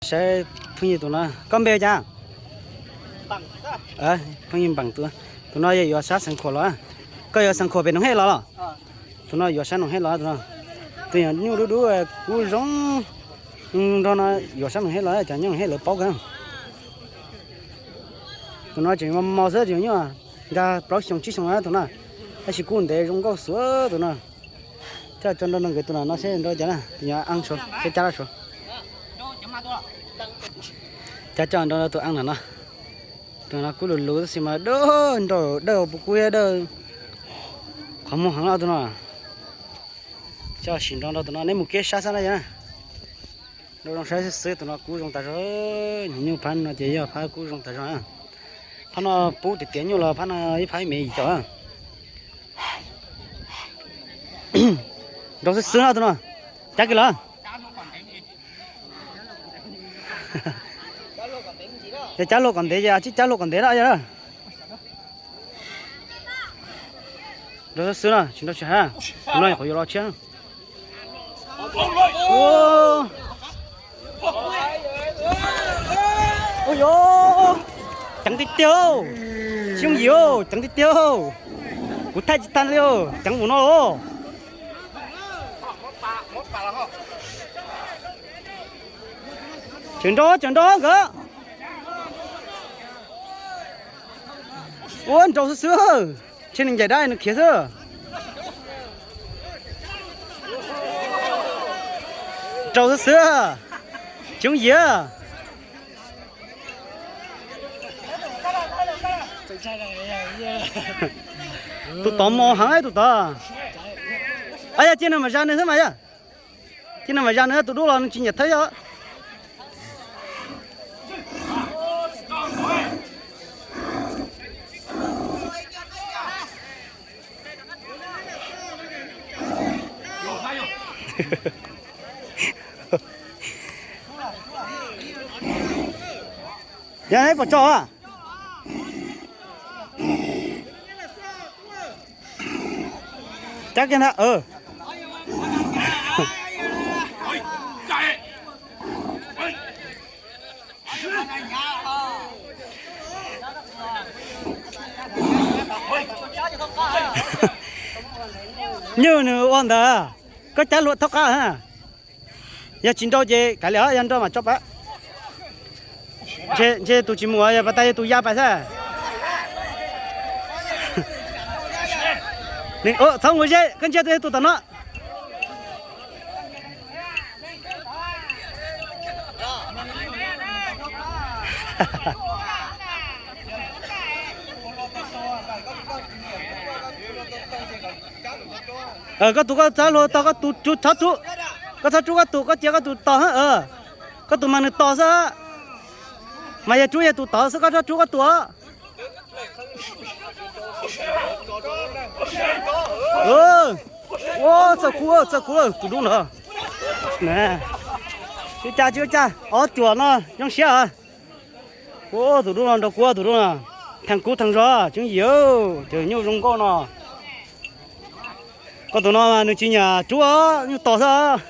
Saib phooj ywg tus no, koj npe cas? Phooj ywg Npeem tus, tus no yog yuav sab Xeev Khuam los. Koj yuav Xeev Khuam pem Noom Hej los los? Tus no yuav sab Noom Hej los tus no. Tus nyuj dub dub kub zoo nrog no yuav sab Noom Hej los, cov nyuj Noom Hej lawv paub kawg. Tus no tseem mos mos xwb, tseem nyuj nkag plaub xyoos tsib xyoos tus no, tab sis kub ntev zoo nkauj xwb tus no. Coj tso nrog nkawd tus no no seb nrog cas na, tus nyuam an seb cab los suav. Cab coj nrog tus an no no. Tus no kub lus lus tab sis mas dawb nraum dawb puv kub dawb qhov muag heev no tus no. Coj sim nrog nrog tus no, neb mus kev sab xab na yog. Nrog zoo saib xwb xwb, tus no kub zoo tas zog. Nyuam nyuj phab no ces yog phab kub zoo tas zog. Phab no pub tiav tiav nyuj los phab no ib phab ib mev yim caum. Nrog xwb xwb no tus no. Cab kiag los. Yog cab luag kom ntev ces tsib cab luag kom ntev na yog. Nrog xwb xwb no tsis nrog tsis hab. Tus no nyuam qhuav yuav los tshiab. Ua yos, ceev tiag tiag, tsis yooj yim, ceev tiag tiag. Kuv thaij tsis tag li, ceev mus no los. Tseem nrog tseem nrog nkawd. Ua nraus xwb xwb, ntshe nws ncaim dab nws khiav xwb. Nraus xwb xwb, tsis yooj yim. Tus tod mos heev tus tod. Yog cia nws mam zas nws xwb mas yog. Cia nws mam zas nws, tus dub los nws tsis nyiam thawb yog. Yog pom tso. Cab kiag ntag. Nyuj nws ua ntawd, koj cab luag thaub qab. Yog tsis nrau ces kav liam, yog nrau mam tso pab. Ntshe tus tsis mus yog pas tas yog tus ya pais xwb. Txhob mus ze, koj ntsia tus tom no. Koj tus koj txhob luag tog, koj tus txhob rub, koj txhob rub koj tus, koj cia koj tus tog. Koj tus mas nws tos xwb. Mas yog rub yog tus tod xwb, koj txhob rub koj tus. Ua txawj kub, txawj kub tus dub no. Tsis ua cas, tsis ua cas, ob cuam no zoo siab. Ua tus dub no nrog kub tus dub no, theej kub theej zog tseem yim, cov nyuj zoo nkauj no. Koj tus no nws tsis nyiam rub, nyuj tos xwb.